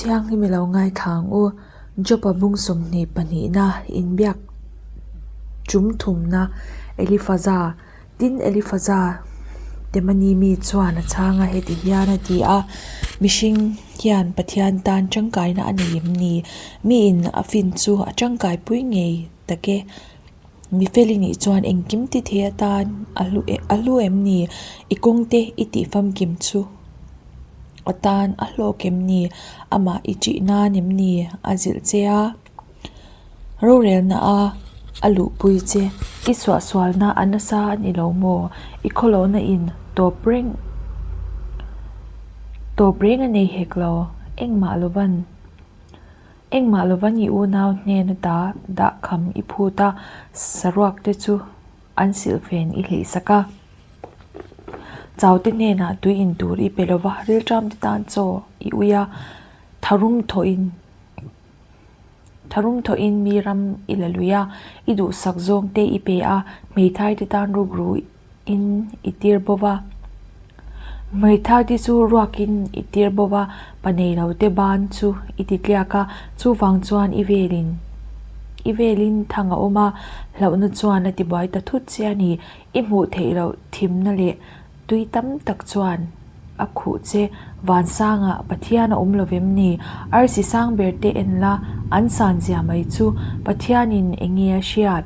Thianghlim i lo ngaithla ang u. Job-a bung 22 na inbiak tum thumna Elifaza. Tin, Elifaza Temani mi chuan a chhang a, heti hian a ti a, Mihring hian Pathian tan tangkaina a nei em ni? Miin a fin chu a tangkaipui ngei tak e. Mi fel i nih chuan engkim ti thei atan a hlu em ni? I kawngte i tih famkim chu atan a hlawk em ni? Amah i ṭih nan em ni? A zilh che a, rorelna a a luhpui che. I suahsualna a nasa a ni lo maw? I khawlohna in tawp reng tawp reng a nei hek lo, engmah lovan. Engmah lova ni unau hnen ata dahkham i phut a, saruak te chu an silhfen i hlihsak a. Chau te hnenah tui in tur i pe lova, rilṭam te tan chaw i ui a, tharum thawhin tharum thawhin mi ram i la lui a, i duhsak zawng te i pe a, hmeithai te tan rukru in i tir bo va. Hmeithai te chu ruakin i tir bo va, pa nei lo te ban chu i ti tliak a, chuvang chuan i velin i velin thang a awm a, hlauhna chuan a tibuai ta thut che a ni. I hmuh theih loh thimna leh tui tam tak chuan a khuh che. Vansangah Pathian a awm lo vem ni? Arsi sang ber te en la, an san zia mai chu Pathianin eng nge a hriat?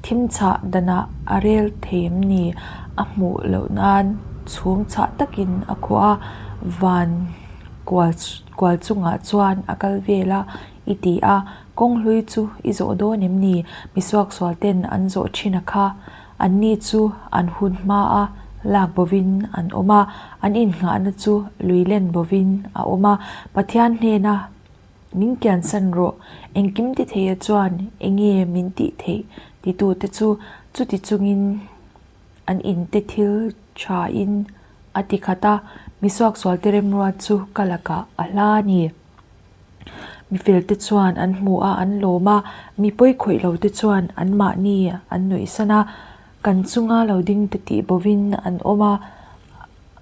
Thim chhah danah a rel thei em ni? A hmuh loh nan chhum chhah takin a khuah a, van kual kual chungah chuan a kal vel a, i ti a, kawng hlui chu i zawh dawn em ni? Mi suaksual ten an zawh thin a kha, anni chu an hun hma a lak bovin an awm a, an innghahna chu lui len bovin a awm a, Pathian hnena Min kiansan rawh, engkim ti theia chuan enge min tih theih titute chu chuti chungin an inte thil thain a ti khat a, mi suaksualte remruat chu ka lakah a hla a ni. Mi felte chuan an hmu a, an lawm a, mi pawikhawih lote chuan anmahni an nuihsan a, kan chunga lo ding te tih bovin an awm a.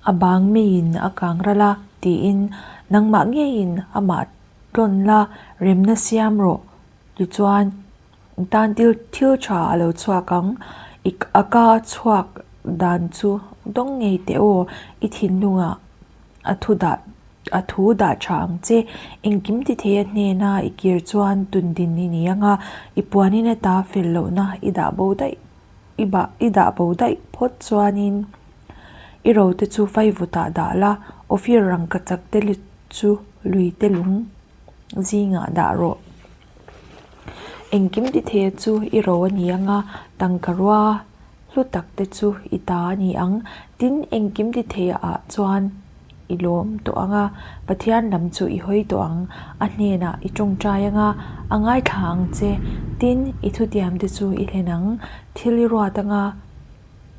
A bang meiin a kang ral a, tiin nangmah ngeiin amah tlawn la, remna siam rawh. Tichuan, i tan thil thil tha a lo chhuak ang. I a ka chhuak dan chu dawng ngei teh aw, i thinlungah a thu dah a thu dah tha ang che. Engkim ti thei a hnena i kir chuan tundin i ni ang a, i puanin ata fel lohna i dah bo daih. I bah i dah bo daih phawt chuanin i ro te chu vaivutah dah la, Ophir rangkachak te chu lui te lung zingah dah rawh. Engkim ti theia chu i ro a ni ang a, tangka rua hlu tak te chu i ta a ni ang. Tin, engkim ti theia ah chuan i lawm tawh ang a, Pathian lam chu i hawi tawh ang, a hnenah i tawngtai ang a, a ngaithla ang che, tin, i thutiamte chu i hlen ang, thil i ruat ang a,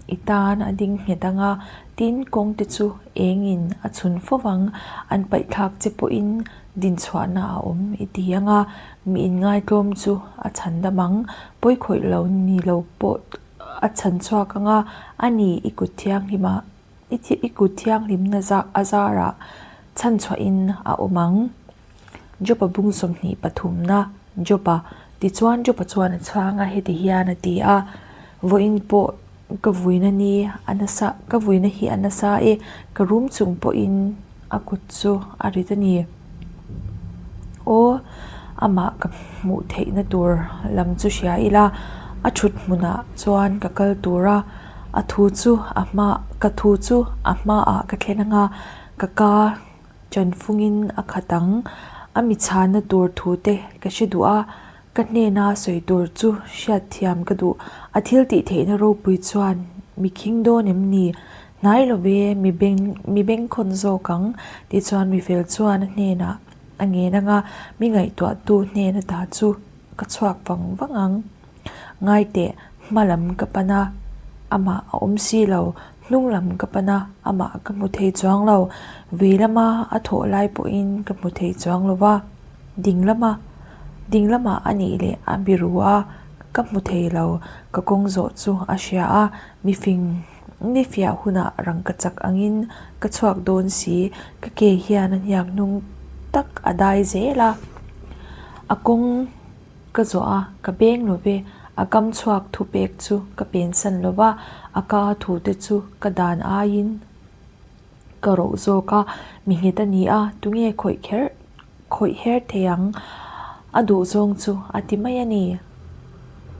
i tan a ding nghet ang a, tin, kawngte chu engin a chhun fo vang, an paihthlak che pawhin dinchhuahna a awm i ti ang a, mi inngaitlawm chu a chhandam ang, pawikhawih lo ni lo pawh a chhanchhuak ang a, a ni i kut thianghlimah. I thi i kut thianghlimna zah a zarah chhanchhuahin a awm ang. Job-a bung 23na Job-a Tichuan Job-a chuan a chhang a, heti hian a ti a, Vawiin pawh ka vuina ni a nasa ka vuina hi a nasa e, ka rum chung pawhin a kut chu a rit a ni. Aw, amah ka hmuh theihna tur lam chu hria ila, a thut hmunah chuan ka kal tur a, a thu chu a hma ka thu chu a hmaah ka thlen ang a, ka ka chanfungin a khat ang. A mi chhana tur thu te ka hre duh a, ka hnena sawi tur chu hriatthiam ka duh. A thil tih theihna ropui chuan mi khing dawn em ni? Hnai lo ve, mi beng mi bengkhawn zawk ang tichuan mi fel chuan a hnenah a ngen ang a, mi ngaihtuahtu hnen ata chu ka chhuak vang vang ang. Ngai teh, hma lam ka pan a, amah a awm si lo, hnung lam ka pan a, amah ka hmu thei chuang lo, vei lama a thawh lai pawhin ka hmu thei chuang lo va, ding lama ding lamah a nih leh a biru a, ka hmu thei lo, ka kawng zawh chu a hria a, mifing. Ni fiah hunah rangkachak angin ka chhuak dawn si, ka ke hian a hniak hnung tak a dai zel a. A kawng ka zawh a, ka beng lo ve, a kam chhuak thupek chu ka pensan lo va, a ka thute chu ka dan aiin ka roh zawk a, mi nghet a ni a, tunge khawih kher khawih her thei ang? A duh zawng chu a ti mai a ni.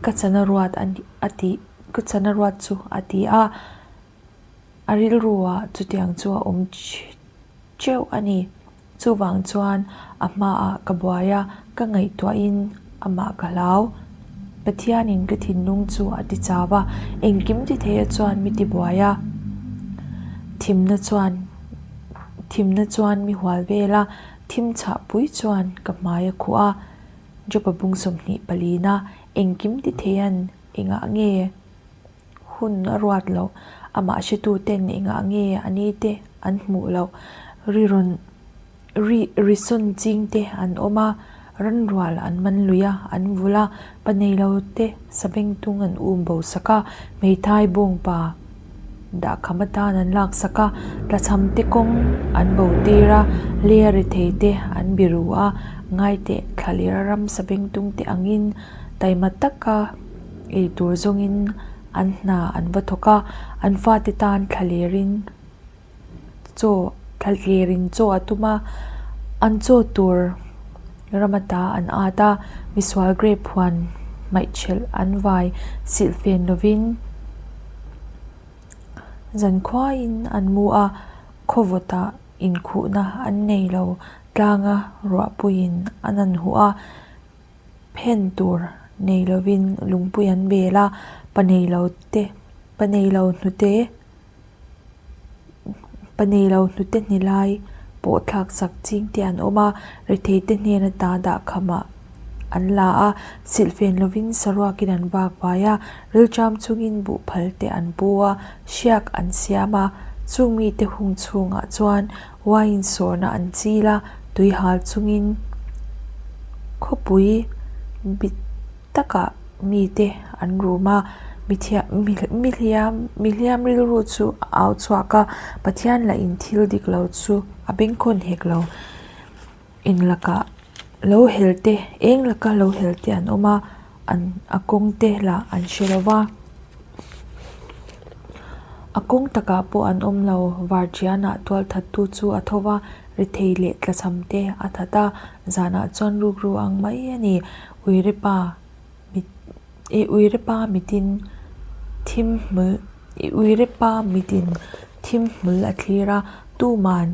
Ka chana ruat a ti ka chana ruat chu a ti a, a rilruah chutiang chu a awm teuh a ni. Chuvang chuan a hmaah ka buai a, ka ngaihtuahin amah ka hlau. Pathianin ka thinlung chu a ti chau a, engkim ti theia chuan mi ti buai a. Thimna chuan thimna chuan mi hual vel a, thim chhah pui chuan ka hmai a khuh a. Joba bung 24 na engkim ti theian engah nge hun a ruat loh, amah hretuten engah nge a ni te an hmuh loh, ri rawn ri ri sawn ching te an awm a, ranrual an man lui a, an vulh a, pa nei lo te sabengtung an um bo sak a, hmeithai bawngpa dahkham atan an lak sak a, tlachham te kawng an bo tir a, lei a ri thei te an biru a, ngaiteh thlaler a ram sabengtung te angin taima taka Ei tur zawngin an hna an va thawk a, an fate tan thlalerin chaw thlalerin chaw a tum a, an chaw tur ram ata an at a, misual grape huan hmaihchhelh an vai silhfen lovin zankhuaiin an mu a, khawvawtah inkhuhna an nei lo tlanga ruahpuiin an han huh a. Phen tur nei lovin lungpui an bel a, pa nei lo te pa nei lo hnute pa nei lo hnute hni lai pawh thlak sak ching te an awm a, rethei te hnen ata dahkhamah an la a, silhfen lovin saruakin an vak vai a, rilṭam chungin buhphal te an pu a, hriak an siam a, chung mite hung chhungah chuan Wine sawrna an chil a, tui hal chungin khawpui bit takah mite an rum a, mihliam mihliam rilru chu a au chhuak a, Pathian lah in thil dik lo chu a bengkhawn hek lo. Eng lakah lo hel te, eng laka lo hel te an awm a, an a kawng te lah an hre lo va. A kawng takah pawh an awm lo, Varṭianah tualthattu chu a tho va, rethei leh tlachham te a that a, zanah chuan rukru ang mai a ni. Uirepa mit i uirepa mitin thim hmul i uirepa mitin thim hmul a thlir a, tuman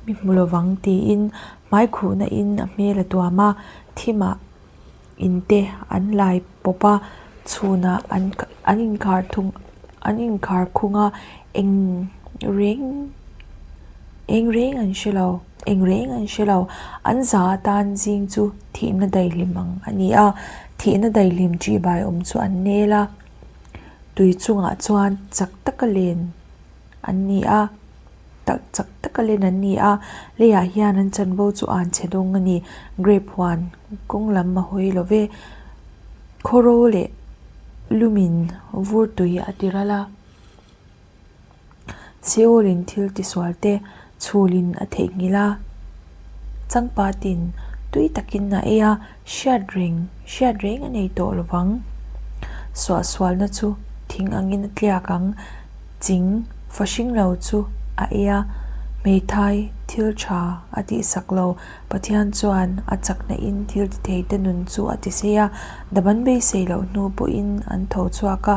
mi hmu lovang tiin hmaikhuhna in a hmel a tuam a, thimah in te an lai pawp a chhunah an an inkhar thung an inkhar khung a eng reng eng reng an hre lo eng reng an hre lo an za atan zing chu thihna daihlim ang a ni a thihna daihlim ṭihbai awm chu an nel a tui chungah chuan chak taka len an ni a. tak chak taka len an ni a, leiah hian an chanvo chu an chhe dawng a ni. Grape huan kawng lam a hawi lo ve. Khawro leh lumin vur tui a ti ral a. Seol in thil tisual te chhulin a theihnghilh a. Changpatin tui takin a ei a, hriat reng hriat reng a nei tawh lovang. Suahsualna chu thing angin a tliak ang. Ching fahring lo chu a ei a, hmeithai thil tha a tihsak lo. Pathian chuan a chakna in thil ti thei te nun chu a ti sei a, dam an beisei loh hnu pawhin an tho chhuak a,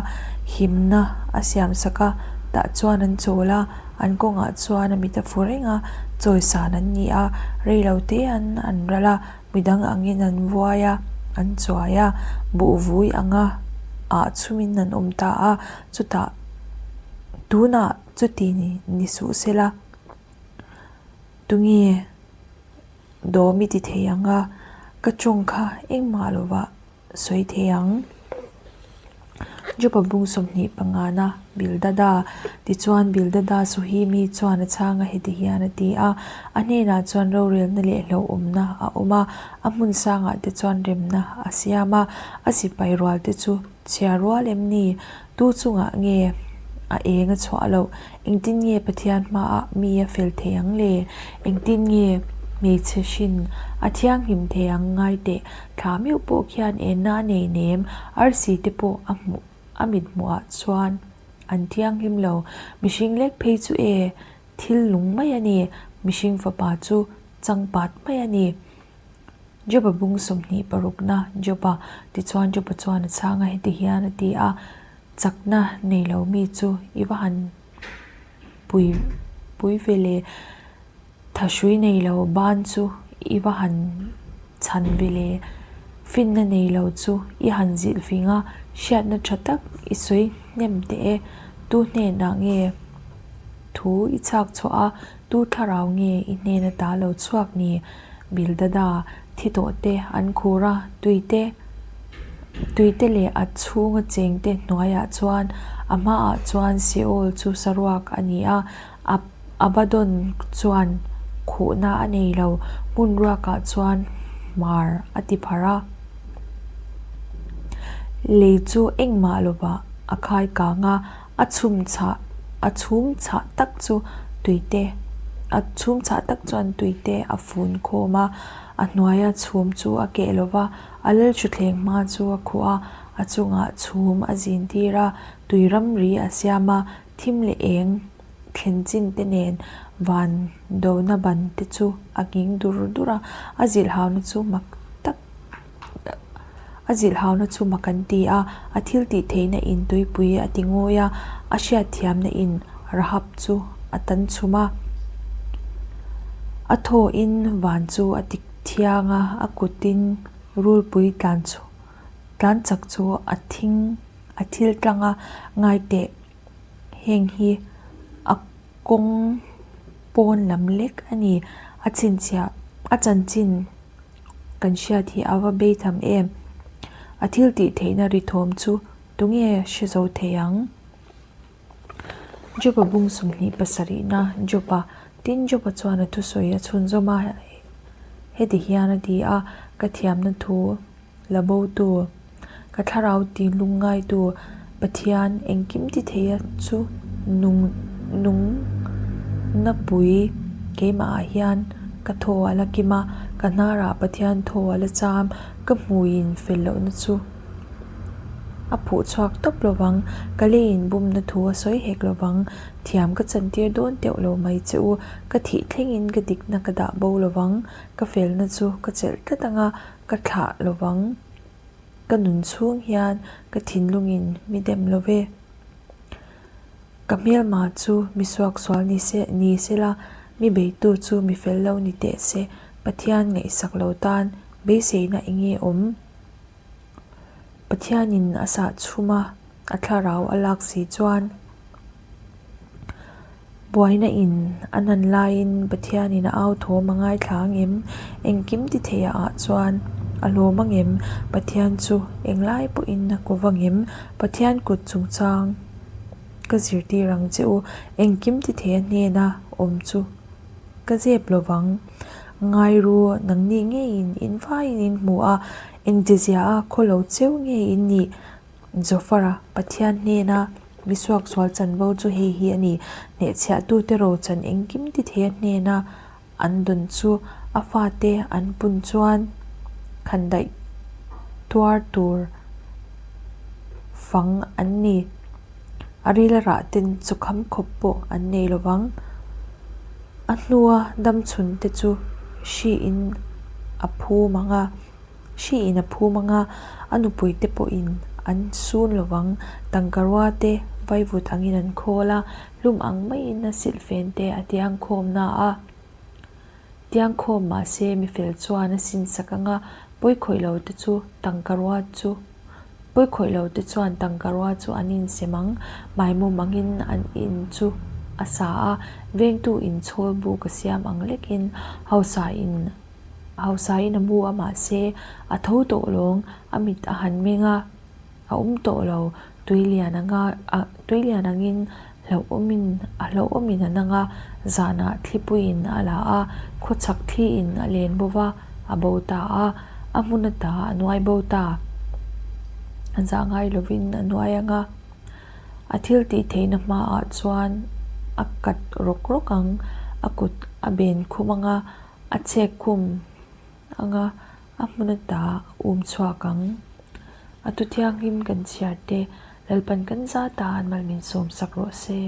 himna a siamsak a, tah chuan an chawl a, an kawngah chuan a mit a fu reng a, chawisan an ni a, rei lo te an an ral a, midang angin an vuai a, an chuai a, buh vui anga ah chhumin an awm ta a, Chutah tunah chuti ni suh sela, tunge dawm i ti thei ang a, ka tawng kha engmah lovah sawi thei ang. Joba bung 25 na Bildada tichuan Bildada Suhimi chuan a chhang a heti hian a ti a, a hnenah chuan rorelna leh hlauhawmna a awm a, a hmun sangah te chuan remna a siam a, a sipai rual te chu Chhia rual em ni? Tu chungah nge a eng a chhuah loh? Engtin nge Pathian hmaah mi a fel thei ang le? Engtin nge hmeichhe hrin a thianghlim thei ang ngai teh? Thla meuh pawh khian enna a nei nem, arsi te pawh a hmuh a mit hmuhah chuan an thianghlim lo. Mihring lek phei chu e, thil lung mai a ni, mihring fapa chu changpat mai a ni. Joba bung 26na Joba tichuan Joba chuan a chhang a, heti hian a ti a, Chakna nei lo mi chu i va han pui pui ve le, thahrui nei lo ban chu i va han chhan ve le, finna nei lo chu i han zilh fing a, hriatna tha tak i sawi hnem teh e, tu hnenah nge thu i chhak chhuah a, tu thlarau nge i hnena ta lo chhuak ni? Bildada, thi tawh te an khur a, tuite tuite leh a chhunga chengte hnuaiah chuan a hmaah chuan Seol chu saruak a ni a, Abaddon chuan khuhna a nei lo, hmun ruakah chuan hmar a ti pharh a. Lei chu engmah lovah a khai kang a, A chhum chhah a chhum chhah tak chu tuite a chhum chhah tak chuan tuite a fun khawm a, a hnuaia chhum chu a keh lo va, a lalthutthleng hma chu a khuh a, a chungah chhum a zin tir a, tui ramri a siam a, thim leh eng thlen chin te nen van dona ban te chu a nghing dur dur a, a zilhhauna chu mak tak. A zilhhauna chu mak an ti a, a thil tih theihna in tuipui a ti ngawi a, a hriatthiamna in Rahab chu a tan chhum a. A thawhin van chu a ti thiang a, a kutin rulpui tlan chu tlan chak chu a thing a thil tlang a, ngai teh heng hi a kawng pawn lam lek a ni, a chhinchhiah a chanchin. Kan hriat hi a va bei tham em? A thil tih theihna ri thawm chu tunge hre zo thei ang? Joba bung 27na Joba Tin Joba chuan a thusawi a chhunzawm a, heti hian a ti a, Ka thiamna thu la botu, Ka thlarau ti lungngaitu Pathian engkim ti theia chu nung nung na pui keimahah hian ka thaw a la kim a, ka hnarah Pathian thaw a la cham, ka hmuiin fel lohna chu a phuh chhuak tawp lovang, ka leiin bumna thu a sawi hek lovang, thiam ka chantir dawn teuh lo mai che u, ka thih thlengin ka dikna ka dah bo lovang, ka felna chu ka chelh tlat anga ka thlah lovang. Ka nun chhung hian ka thinlungin mi dem lo ve. Ka hmelma chu mi suaksual ni se ni sela, mi beitu chu mi fel lo ni teh se, Pathian ngaihsak lo tan beiseina eng nge awm? Pathianin a sah chhum a, a thlarau a lak si chuan. Buaina in a nan laiin Pathianin a au thawm a ngaithla ang em? Engkim ti theih ah chuan a hlawm ang em? Pathian chu englai pawhin a ko vang em? Pathian kut chungchang ka zirtir ang che u, engkim ti theih a hnena awm chu ka zep lo vang. Ngai ru, nangni ngeiin in vaiin in hmu a, engtizia a khawlo cheu nge in nih? Zofara, Pathian hnena mi suaksual chanvo chu hei hi a ni, Hnehchhiahtute rochan engkim ti thei a hnena an dawn chu a fate an pun chuan khandaih tuar tur fang an ni. A rila rah ten chawkham khawp pawh an nei lovang. A hnua damchhunte chu hriin a phum ang a. Hri in a phum anga, a nupui te pawhin an sun lovang, tangkarua te vaivut angin an khawl a, hlum ang maiin a silhfen te a tiangkhawm na a. Tiangkhawm mahse mifel chuan a sinsak anga, pawikhawih lo te chu tangkarua chu pawikhawih lo te chuan tangkarua chu an insem ang, maimawm angin an in chu a sa a, vengtu in chhawl buk a siam ang lekin hausa in Hausain a mu a mahse a tho tawh lawng, a mit a han meng a, a awm tawh lo, tui lian anga ah tui lian angin hlauhawmin a hlauhawmin a nang a, zanah thlipuiin a la a, khawchhak thliin a len bo va, a bo ta a, a hmun ata a nuai bo ta, zah ngai lovin a nuai anga. A thil tih theihna hmaah chuan a kat rawk rawk ang, a kut a ben khum ang a, a chhek khum ang a, a hmun ata a um chhuak ang. A thu thianghlim kan chhiar te, Lalpan kan zata an mal min sawmsak rawh se.